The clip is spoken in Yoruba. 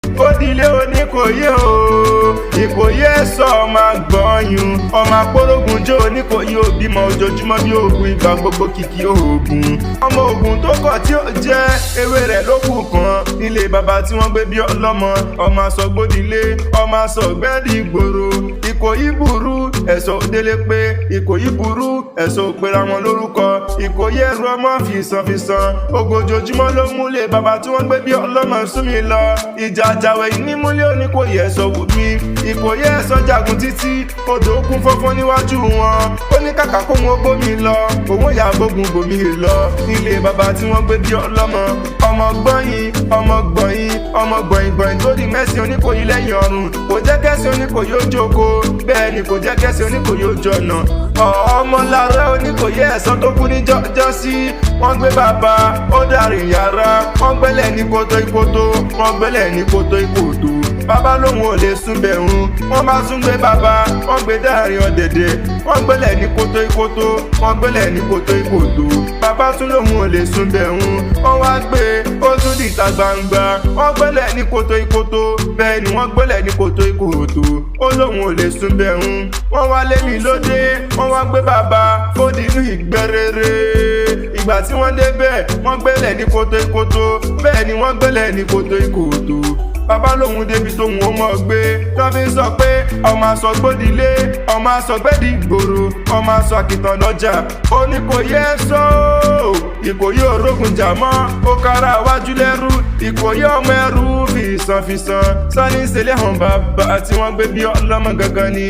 Ó dilé Oníkòyí o, Ìkòyí ẹ̀sọ́ ọmọ àgbọ̀nyún, ọmọ apórógun jó. Oníkòyí òbímọ ojoojúmọ́ bí oògùn ìgbà gbogbo, kìkì oògùn. Ọmọ oògùn tó kọ̀ tí ó jẹ́ ewé rẹ̀ ló kù kan nílé bàbá tí wọ́n gbé bí ọlọ́mọ. Ọmọ asọ̀gbódilé, ọmọ asọ̀gbẹ́dì ìgboro. Ìkòyí burú, ẹ̀sọ́ délé pé Ìkòyí burú, ẹ̀sọ́ òpera wọn lórúkọ. Ìkòyí ẹrú ọmọ fìsànfìsàn, ogojoojúmọ́ ló múlé bàbá tí wọ́n gbé bí ọlọ́mọ sún mi lọ. Ìjà àjàwẹ̀ yìí ní múlé Oníkòyí ẹ̀sọ́ wù mí. Ìkòyí ẹ̀sọ́ jagun títí, odò kún fọ́fọ́ níwájú wọn. Ó ní kàkà kó wọn bómi lọ, òun yà gbógun bòmí lọ nílé bàbá tí wọ́n gbé bí ọlọ́mọ. Ọmọ gbọ́yìn, ọmọ gbọ̀yìn, ọmọ gbọ̀yìn gbọ̀yìn tó di mẹ́sìn Oníkòyí lẹ́yìn ọ̀run. Kò jẹ́ kẹ́sìn Oníkòyí ó jókòó, bẹ́ẹ̀ ni kò jẹ́ kẹ́sìn Oníkòyí ó jọ̀nà. Ọmọ lára Oníkòyí ẹ̀sán tó kú ní jọ́sí, wọ́n gbé bàbá ó dàrí yàrá, wọ́n gbẹ́lẹ̀ ní kótó ìkótó, wọ́n gbẹ́lẹ̀ ní kótó ìkótó. Bàbá lòun ò lè sún bẹ̀rùn, wọ́n bá tún gbé bàbá, wọ́n gbé dáàrin ọ̀dẹ̀dẹ̀, wọ́n gbẹ́lẹ̀ ní kótó ìkótó, wọ́n gbẹ́lẹ̀ ní kótó ìkótó. Bàbá tún lòun ò lè sún bẹ̀rùn, wọ́n wá gbé ó tún dìta gbangba, wọ́n gbẹ́lẹ̀ ní kótó ìkótó, bẹ́ẹ̀ ni wọ́n gbẹ́lẹ̀ ní kótó ìkótó. Ó lòun ò lè sún bẹ̀rùn, wọ́n wá lé mi lóde, wọ́n wá gbé bàbá ó dínú ìgbẹ́rẹ́rẹ́. Ìgbà tí wọ́n débẹ̀, wọ́n gbẹ́lẹ̀ ní kótó ìkótó, bẹ́ẹ̀ ni wọ́n gbẹ́lẹ̀ ní kótó ìkótó. Bàbá lòun débi tóun ó mọ̀ gbé tó fi sọ pé ọmọ asọ̀gbódilé, ọmọ asọ̀gbẹ́dì ìgboro, ọmọ asọ àkìtàn lọ́jà. Ó ní kò yẹ sọ ọ́, Ìkòyí òrógùn jà mọ́, ó kára wájú lẹ́rú. Ìkòyí ọmọ ẹrú fìsànfìsàn sani ìṣẹ̀lẹ̀ hàn bàbá tí wọ́n gbé bí ọlọ́mọ gangan ni.